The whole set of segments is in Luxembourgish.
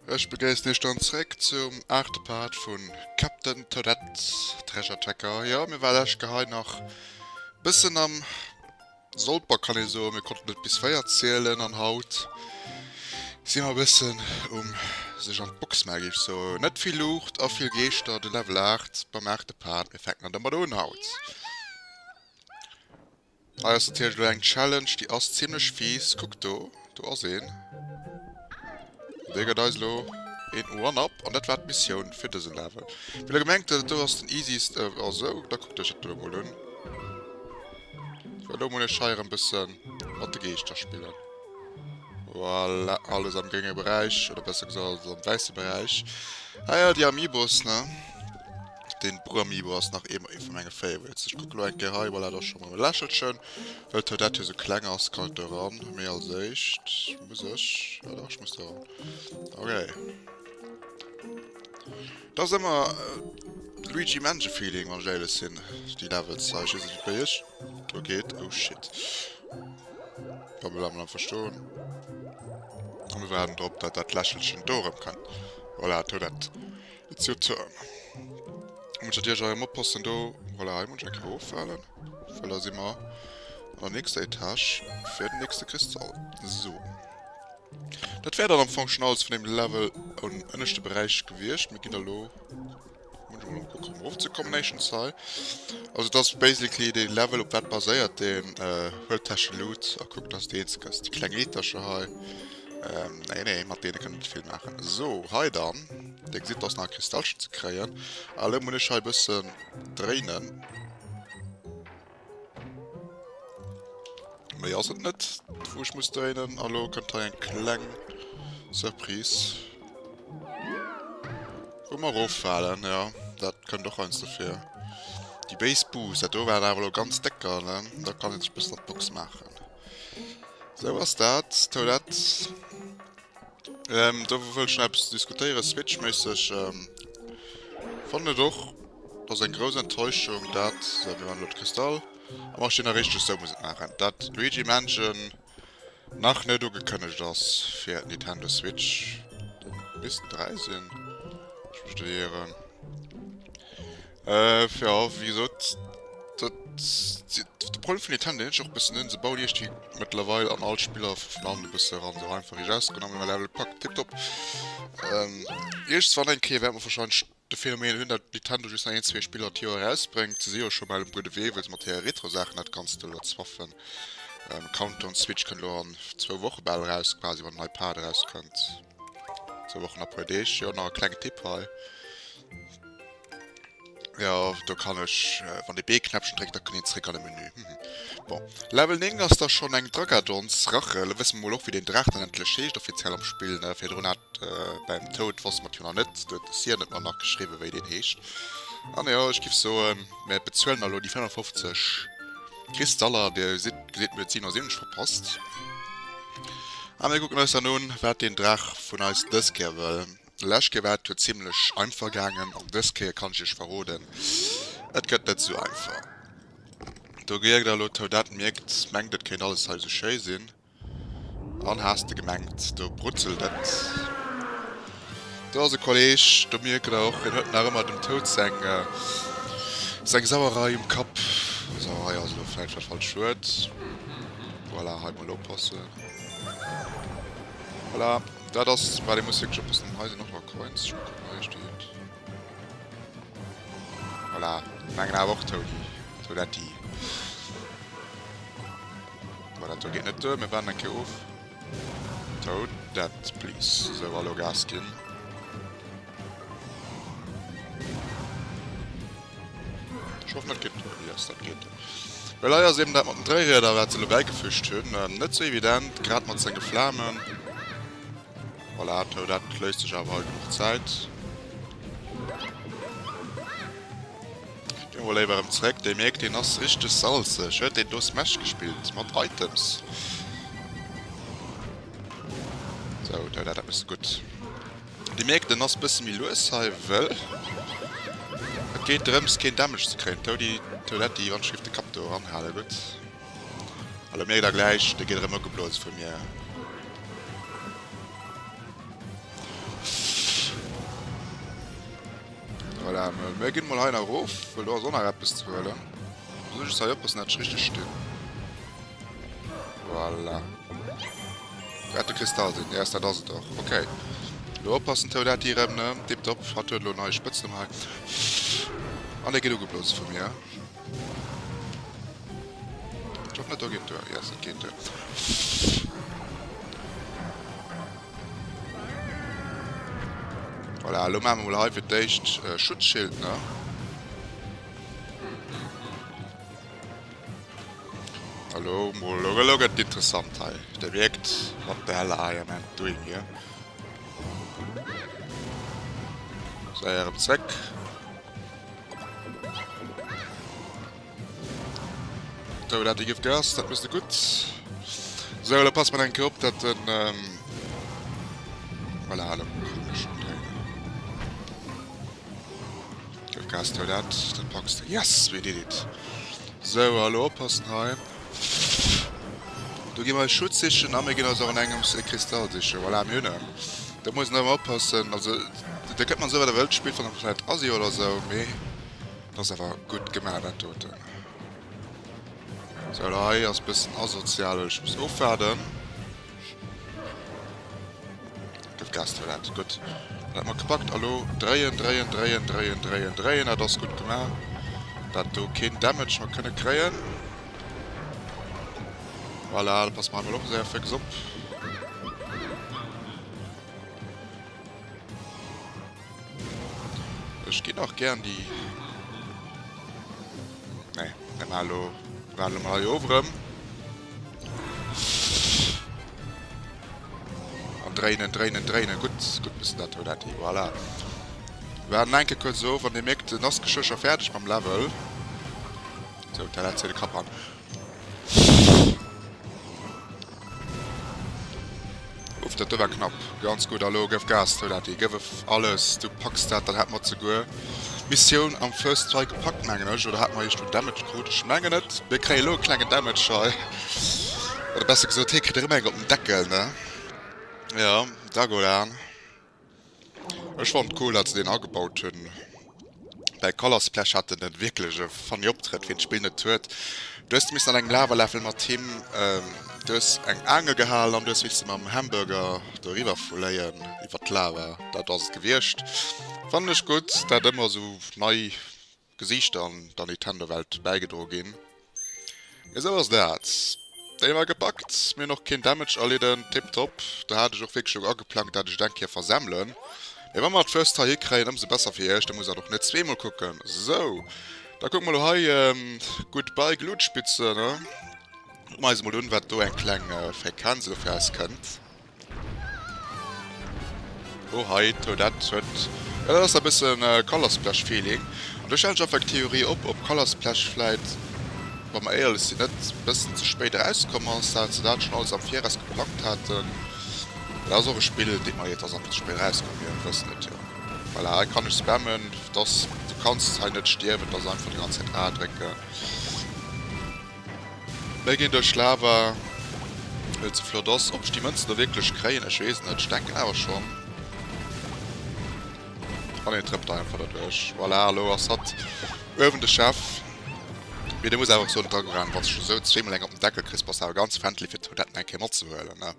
Ech begréissen iech dann zréck zum aachte Part vun Captain Toadette Treasure Tracker. Jo, mir war lescht Kéier hei nach bëssen am Solper, kann ee soen. Mir konnten net bis 4 zielen an haut si mer bëssen um sech an d'Box maachen, géif ech soen. Net vill Luucht a vill Geeschter, de Level 8 beim aachte Part. Mir fänken dann domat un haut. Hei ass natierlech elo eng Challenge, déi ass zimlech fies. Kuckt do, do ass een. Dee gëtt eis elo een One-Up. An dat war d'Missioun fir dëse Level. Wéi elo gemengt, dat do ass den easiest. A sou, da kuckt iech dat do emol un. Well elo muss ech hei erëm bësse mat de Geeschter spillen. Voilà, alles am grénge Beräich, oder besser gesot alles am wäisse Beräich. Ah ja, déi Amiibos, ne? Den Bruamiibo ass nach eemmer ee vu menge Favorites. Ech kucke lo eng Kéier hei, voilà, do ass scho mol e Lächelchen. Well d'Toadette jo sou kleng ass, kann et do eran. Mee als éischt muss ech, ja dach, ech muss do eran. Okay. Dat ass ëmmer Luigi Mansion Feeling, wann ech éierlech sinn, déi Levels hei. Ech weess net, wéi et bei iech do geet. Oh shit. Blablabla, verstoen. A mir waarden drop, dat dat Lächelchen do erëmkënnt. Voilà, Toadette. It's your turn. Muss ich natierlech hei oppassen do. Voilà, hei muss ich eng Kéier eroffalen. Well da si mer an der nächster Etage fir den nächste Kristall. So. Dat wär dann am Fong schon alles vun dem Level um ënneschte Beräich gewiescht. Mir ginn da lo... Muss ich mol kucken, um erofzekommen éischtens hei. Also dat ass basically dee Level, op wat baséiert deen. Huelt Täsche Loot a kuckt, dass de eens gëss. Déi kleng Eetercher hei. Ähm, nee, nee, mat deene kënnt net vill maachen. So, hei dann. Dir gesitt, ass nach e Kristallchen ze kréien. A lo muss ech hei e bëssen dréinen. Méi ass et net, wou ech muss dréinen. A lo kënnt hei eng kleng Surprise. Wou mer eroffalen, ja. Dat kënnt och heiansdo vir. Déi béis Boos, dat do waren awer lo ganz décker, ne? Da kann een sech e bëssen an d'Box maachen. Sou ass dat, Toilette. Ähm, do wëll ech nach eppes diskutéieren, Switch-méisseg. Ähm, fannen et och, dat ass eng grouss Enttäuschung, dat, sou, mir maachen elo d'Kristall, a mer stinn nach richteg, sou muss et maachen, dat Luigi Mansion nach net ugekënnegt ass fir d'Nintendo Switch. Dat missten 3 sinn, ech mech net ieren. Äh, jo, wéi gesot, dat, de Problem vun Nintendo, deen ech och e bëssen hunn, se bauen iergendwéi mëttlerweil an all Spiller vun an e bësse eran, sou einfach riicht ausgenommen, mä Level packt tiptop. Ähm, iergendswann eng Kéier wäerte mer warscheinlech de Phänomen hunn, datt Nintendo just nach een, zwee Spiller d'Joer erausbréngt. Se si jo scho bal um gudde Wee, wëll se mat hire Retro-Saachen dat Ganzt elo zwaffen. Ähm, Countdown Switch kënnt elo an zwou Woche bal eraus, quasi, wann den neie Pad erauskënnt. Zwou Wochen a puer Deeg. Jo, nach e klengen Tipp hei. Jo, do kann ech, wann ee B-Knäppchen dréckt, da kënnt een zréck an de Menü. Bon, Level 9 ass da schonn eng Dragadons Rache. Elo wësse mer mol och, wéi deen Draach dann endlech heescht offiziell am Spill, ne? Virdrun hat beim Toad wosste mer et jo nach net, do huet de Cyan et mer nach geschriwwen, wéi deen heescht. An jo, ech giff soen, mir bezuelen elo déi 55 Kristaller. Dir sidd, gesitt, mir huet 77 verpasst. A mir kucken eis dann un, wat deen Draach vun eis dës Kéier wëll. Lescht Kéier war et jo zimlech einfach gaangen an dës Kéier kann ech iech verroden, et gëtt net sou einfach. Do gierkt der elo Toadette mierkt, mengt et kéint alles hei sou schéi sinn an has de gemengt do brutzelt et. Do ass e Kolleg, do mierkt der och, hien huet nach ëmmer dem Toad seng seng Sauerei um Kapp. Sauerei ass elo vläicht dat falscht Wuert. Voilà, hei mol oppassen. Voilà. Dat ass, well ee muss wierklech oppassen. Hei sinn och nach Coins. Ech kucken hei steet. Voilà, mengen awer och Toady. Toadetti. Voilà, dat do geet net duer. Mir waarden eng Kéier of. Toadette, please. Sou, elo Gas ginn. Ech hoffen, dat geet duer. Yes, dat geet duer. Well hei ass eben dat mat den Dréirieder, wat se elo bäigefügt hunn, net sou evident, grad mat senge Flamen. Voilà, dat léisst sech awer hei genuch Zäit. Ginn mer léiwer erëm zréck. Dir mierkt, deen ass richteg salzeg. Huet deen do Smash gespillt mat Items? Sou, dat dat ass gutt. Dir mierkt en ass bësse méi lues hei wëll et geet drëms keen Damage ze kréien. Toady Toadetti wann ech géif de Kapp do eranhalen. Gutt. A lo mierkt der gläich, dee geet erëm ugeblose vu mir. Voilà, mir ginn mol hei nach erof, well do ass och nach eppes ze huelen. Muss ech just hei oppassen, dat ech richteg stinn. Voilà. Wäert de Kristall sinn. Yes, dat ass et och. Okay. Lo oppassen, Toadette erëm, ne? Tipptopp. Hatt huet elo en neie Spëtznumm hei. An e gëtt ugeblose vu mir. Ech hoffen, dat do geet duer. Yes, dat geet duer. Voilà, elo maache mer mol hei fir d'éischt Schutzschild, ne? Elo mol, elo gëtt et interessant hei. Dir mierkt, what the hell I am doing here. Séier erëm zréck. Sou, dat déi gëtt Gas, dat misst gutt. Sou, elo passe mer eng Kéier op, dat den... Ähm, voilà, elo kann ech schon dréinen. Gëff Gas, Toadette, dat packs de. Yes, we did it. Sou, elo oppassen hei. Do gi mer eis Schutz sichen a mir ginn eis och an engems e Kristall sichen. Voilà, mir hunn en. Do muss een awer oppassen, also da kënnt man esou wat der wëllt, d'Spill fannt der vläit assi oder esou, mee et ass awer gutt gemaach dat doten. Sou, elo hei ass bëssen asozial, well ech muss ofwaarden. Gëff Gas, Toilette, gutt. Dat hat mer gepackt. A lo dréien, dréien, dréien, dréien, dréien, dréien. Dat ass gutt gemaach. Dat do keen Damage mer kënne kréien. Voilà, da passe mer hei mol och séier fix op. Ech ginn och gären déi... Nee, mir maachen elo, waarden elo mol hei of erëm. An dréinen, dréinen, dréinen. Gutt, gutt bëssen dat do, dat hei. Voilà. Waarden eng Kéier kuerz of an Dir mierkt, en ass geschwë scho fäerdeg mam Level. Sou, Talent zéi de Kapp an. Uff, dat do war knapp. Ganz gutt. A lo gëff Gas, Toadette. Gëff ef alles. Du packs dat. Dat hat mer zeguer d'Missioun am First Try gepackt, mengen ech. Oder hat mer iergendwou Damage krut? Ech mengen net. Mir kréie lo e klengen Damage hei. Oder besser gesot, hie kritt erëm eng op den Deckel, ne? Jo, Dagolan. Ech fannen et cool dat se deen agebaut hunn. Bei Color Splash hat en wierklech e funny Optrëtt, wien d'Spill net huet. Du hues missen an engem Lava-Level mat him, du hues eng Aangel gehalen an du hues misse mam Hamburger do eriwwer fléien iwwer d'Lava. Dat ass et gewiescht. Fannen ech gutt dat ëmmer esou nei Gesiichter an der Nintendo-Welt bäigedroe ginn. Mee sou ass dat. Déi war gepackt, mir hunn och keen Damage erlidden, tiptop. Do hat ech och wierklech elo ageplangt, dat ech et eng Kéier versemmelen. Mee wa mer d'First hei hikréien, ëmsou besser fir iech, da musst der et och net zweemol kucken. Sou, da kucke mer elo hei, Goodbye Glutspitze, ne? Kucke mer eis emol un, wat do eng kleng Frequenz elo fir eis kënnt. Oh hei, Toadette huet, jo dat ass e bëssen Color Splash Feeling. An do stellen ech einfach eng Theorie op, ob Color Splash vläit, wa mer éierlech sinn, net e bëssen ze spéit erauskomm ass, dat se dat schonn alles am Viraus geplangt haten. Dat ass och e Spill, deet mer leed, ass einfach ze spéit erauskomm, mir wëssen et jo. Voilà, hei kann ech spammen, dass du kanns hei net stierwen, dass einfach déi ganz Zäit A drécken. Mir ginn duerch Lava, well et sou flott ass. Ob ech déi Mënzen do wierklech kréien, ech weess et net. Ech denken awer schonn. An een trëppt einfach derduerch. Voilà, elo ass hatt uewen de Chef. Mee du muss awer och soen, Dragoran, wann s de scho sou zweemol eng op den Deckel kriss, bass de awer ganz friendly fir d'Toadette nach eng Kéier matzehuelen, ne?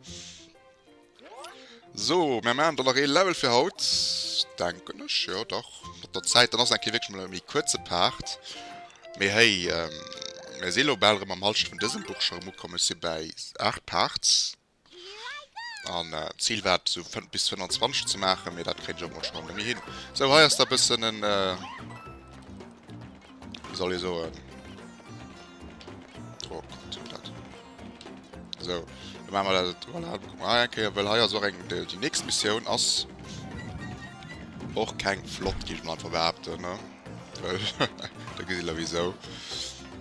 So, mir maachen dann nach ee Level fir haut, denken ech. Jo, dach, mat der Zäit. Dann ass eng Kéier wierklech mol e méi kuerze Part. Mee hey, mir si elo bal erëm am Halschent vun dësem Buch scho erëm ukomm. Ech si bäi 8 Parts. An d'Zil war et, esou bis 25 ze maachen, mee dat kréien ech och mol scho net méi hin. Sou, hei ass da e bëssen en, wéi soll ee soen, oh Gott, dat. So, dann machen wir dat. Voilà, gucken wir hei eng Kéier, well hei ass och eng, déi, déi nächst Missioun ass och keng flott, géif ech mol einfach behaapten, ne? Well, da gesitt der wéisou.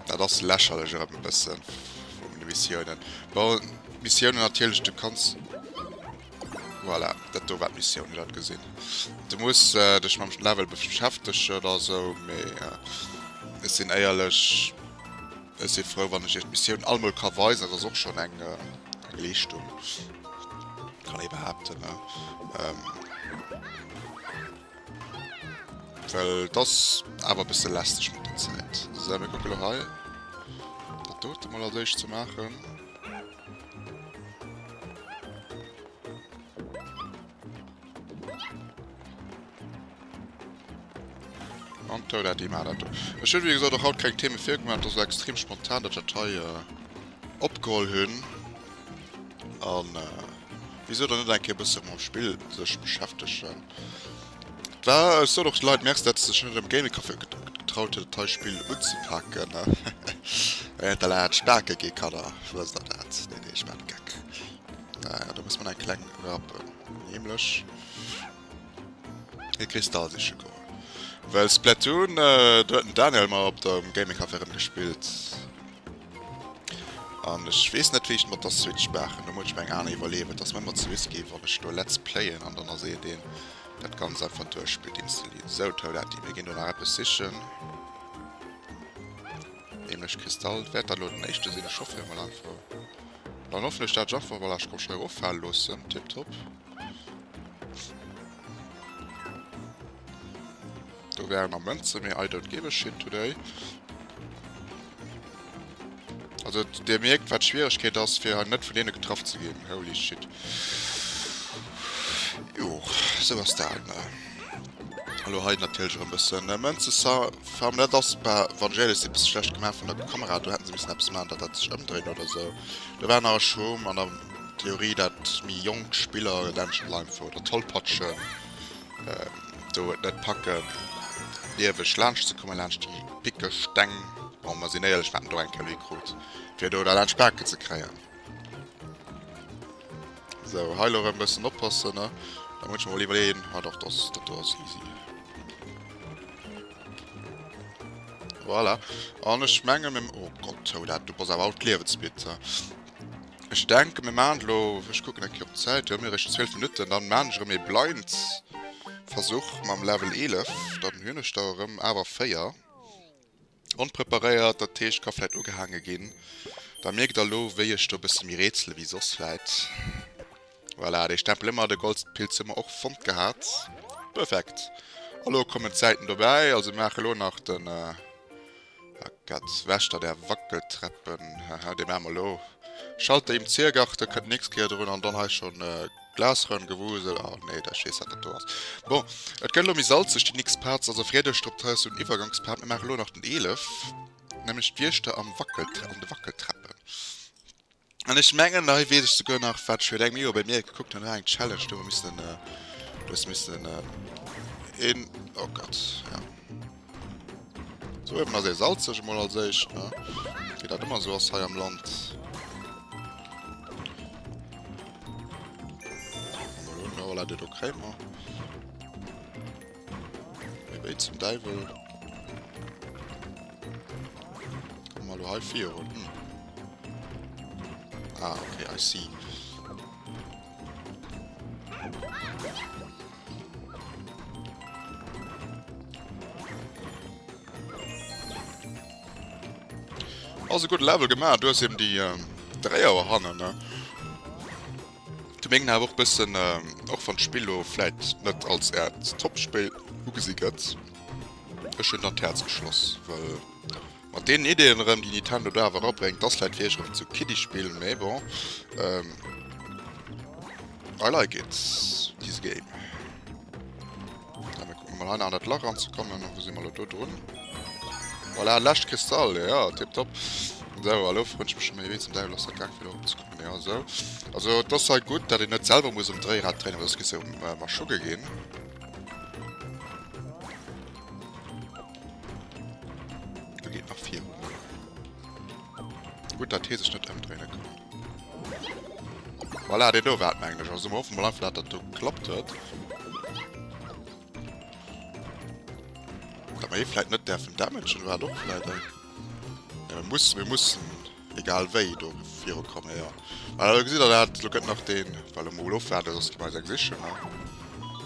Dat ass lächerlech erëm e bëssen vun de Missiounen. Bon, d'Missiounen natierlech, du kanns... Voilà, dat do war d'Missioun, hutt der dat gesinn? Du muss äh, dech mam Level beschäftegen oder sou, mee äh, ech sinn éierlech, Ech si frou wann ech iech d'Missioun all mol ka weisen, dat ass och schonn eng eng Leeschtung, kann ee behaapten ne. Well et ass awer e bësse lästeg mat der Zäit. Sou, mir kucke lo hei, dat dote mol als éischt ze maachen. An Toadette, déi maacht dat do. Ech hunn, wéi gesot, och haut keng Theme virgemaach. Et ass elo extrem spontan, datt ech dat hei opgeholl hunn. An wisou dann net eng Kéier e bësse mam Spill sech beschäftegen. Et war, ech sot och de Leit Merci, datt se sech net am Gaming Café getraut hunn, dat hei Spill unzepaken. Während der Laatsch bake gi Kanner, wësst der dat? Nee, nee, ech maachen Geck. Naja, do muss man eng kleng rappen, nämlech e Kristall siche goen. Well Splatoon, do huet den Daniel mer op dem Gaming Café erëm gespillt. An ech weess net wéi ech mat der Switch maachen, do muss ech mer eng aner iwwerleeën. Et ass mer ëmmer ze risky wann ech do Let's Playen an dann ass een deen dat Ganzt einfach duerchspillt instantly. Sou Toadette, mir ginn do nach eppes sichen. Nämlech Kristall. Wäert dat elo den éischte sinn? Ech hoffe mol einfach. Dann hoffen ech dat ech einfach mol ech komm hei eroffale loossen. Tiptop. Do wären nach Mënzen, mee I don't give a shit today. Also dir mierkt wat d'Schwieregkeet ass fir hei net vun deene getraff ze ginn. Holy shit. Jo, sou ass dat ne. Hallo hei natierlech erëm bëssen äh, Mënze farmen. Dat ass bei wann ech éierlech sinn bësse schlecht gemaach vun der Kamera. Do hätten se missen eppes maachen, datt dat sech ëmdréint oder sou. Do war nach e Schum an der Theorie, dat méi jonk Spiller laanscht bleiwen oder Tollpatschen. Do et net packen lieweg laanscht ze kommen, laanscht déi pickeg Steng. Bon, mer sinn éierlech, mer haten do eng Kéier méi krut, fir do da laanscht d'Bake ze kréien. Sou, hei elo erëm e bëssen oppassen, ne? Da muss ech mer mol iwwerleeën. Ah dach, dat dat do ass easy. Voilà. An ech menge mir, oh Gott, oh dat, du bass awer haut liewensmidd. Ech denken mir maan elo, ech kucken eng Kéier op d'Zäit, jo mir eréischt 12 Minutten, dann maan ech erëm ee Blind Versuch mam Level 11, dann hunn ech der erëm awer 4 onpreparéiert, dat heescht ka vläit ugehaange ginn. Da mierkt der elo wéi ech do e bësse méi rätsele wéi soss vläit. Voilà, dee Stempel hu mer, de Goldpilz hu mer och fonnt gehat. Perfekt. A lo kommen d'Säiten dobäi, also mir maache elo nach den. Gott, Wächter der Wackeltreppen, haha, dee maache mer elo. Schalter im Ziergarten kënnt nächst Kéier drun an dann hei schon Glasröhrengewusel. Oh nee, da ech weess wat dat do ass. Bon, et gëtt elo méi salzeg déi nächst Parts, also freet iech drop, dat hei ass esou en Iwwergangspart. Mir maache elo nach den 11, nämlech d'Wiechter am Wackel, an de Wackeltreppen. An ech mengen, hei weess ech souguer nach, wat ech virun engem Joer bei mir gekuckt hunn, war eng Challenge, do hu mer missen, du hues missen een, oh Gott, ja. Sou uewen ass ee salzeg emol als éischt, ne, wéi dat ëmmer esou ass hei am Land. Mol un, voilà, déi do kréie mer. Mee wéi zum Däiwel komme mer elo hei virun? Hm. Ah, okay, I see. Also gudde Level gemaach. Du hues eben déi ähm, Dréiauer hannen, ne? De mengen awer och bëssen, och wann d'Spill lo vläit net als äert Topspill ugesi gëtt, ech hunn et an d'Häerz geschloss, well mat deenen Ideeën erëm, déi Nintendo do awer erabréngt, ass vläit wierklech erëm zu Kiddie-Spill, mee bon, I like it, this game. Da mir kucken mol hei nach an dat Lach ranzekommen. Wou si mer elo do drun? Voilà, lescht Kristall. Ja, tipptopp. Sou, a lo froen ech mech scho méi, wéi zum Däiwel ass dat gaang, fir do eropzekommen. Ja, sou. Also, et ass hei gutt, dat een net selwer muss um Dréirad dréinen, well soss géif se jo Maschugge ginn. Do geet nach virun. Gutt, dat hie sech net ëmdréine kann. Voilà, deen do war et, mengen ech. Also, mer hoffen mol einfach, dat dat do geklappt huet. Dat mer hie vläit net däerfen damagen, war et och vläit eng. Ja, mir mussen, mir mussen, egal wéi, do virukommen, jo. Voilà, do gesitt der dat. Lo gëtt nach deen, well elo mol ofwaarden, soss gi mer eis eng sichen, ne?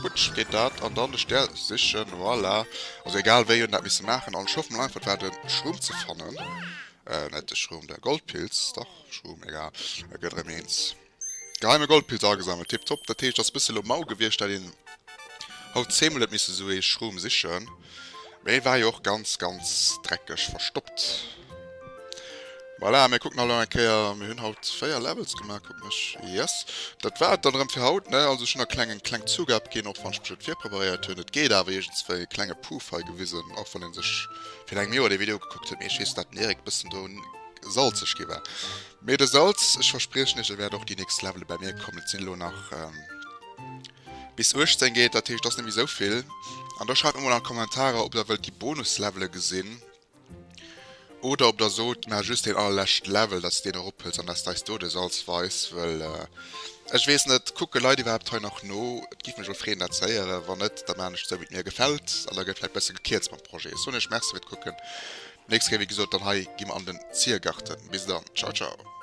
Putsch, geet dat. An dann de Stär sichen, voilà. Also egal wéi hunn dat misse maachen. An ech hoffe mol einfach, et war de Schroom ze fannen. Äh, net de Schroom, de Goldpilz. Dach, Schroom, egal. Et gëtt erëm eens. Geheime Goldpilz agesammelt, tiptop. Dat heescht, ass bësse lo mau gewiescht, dat een. Haut zeemol net misse sou ee Shroom sichen. Mee war jo och ganz ganz dreckeg verstoppt. Voilà, mir kucken elo eng Kéier. Mir hunn haut 4 Levels gemaach, kucken ech. Yes. Dat war et dann erëm fir haut, ne? Also ech hunn e klengen, kleng Zugab ginn, och wann ech mech net virpreparéiert hunn. Et geet awer iergendswéi. E klenge Poof hei gewisen, och wann ee sech virun engem Joer dee Video gekuckt huet. Mee ech weess, dat den Eric bëssen do salzeg gi war. Mee de Salz, ech verspriechen iech, e wäert och déi nächst Levele bei mir kommen. Et sinn elo nach. Bis 18 geet, dat heescht ass net méi sou vill. An da schreift mir mol an d'Kommentarer ob der wëllt déi Bonuslevele gesinn oder ob der sot maach just deen allerleschten Level dass de deen erophëls an dass de eis do de Salz weis, wëll ech weess net, kucke Leit iwwerhaapt hei nach no? Et giff mech mol freeën dat ze héieren. Wann net, da maan ech et sou wéi et mir gefält an da gëtt vläit bësse gekierzt mam Projet. Ech soen iech Merci fir d'Kucken. Nächst Kéier wéi gesot dann hei gi mer an den Ziergarten. Bis dann, ciao ciao.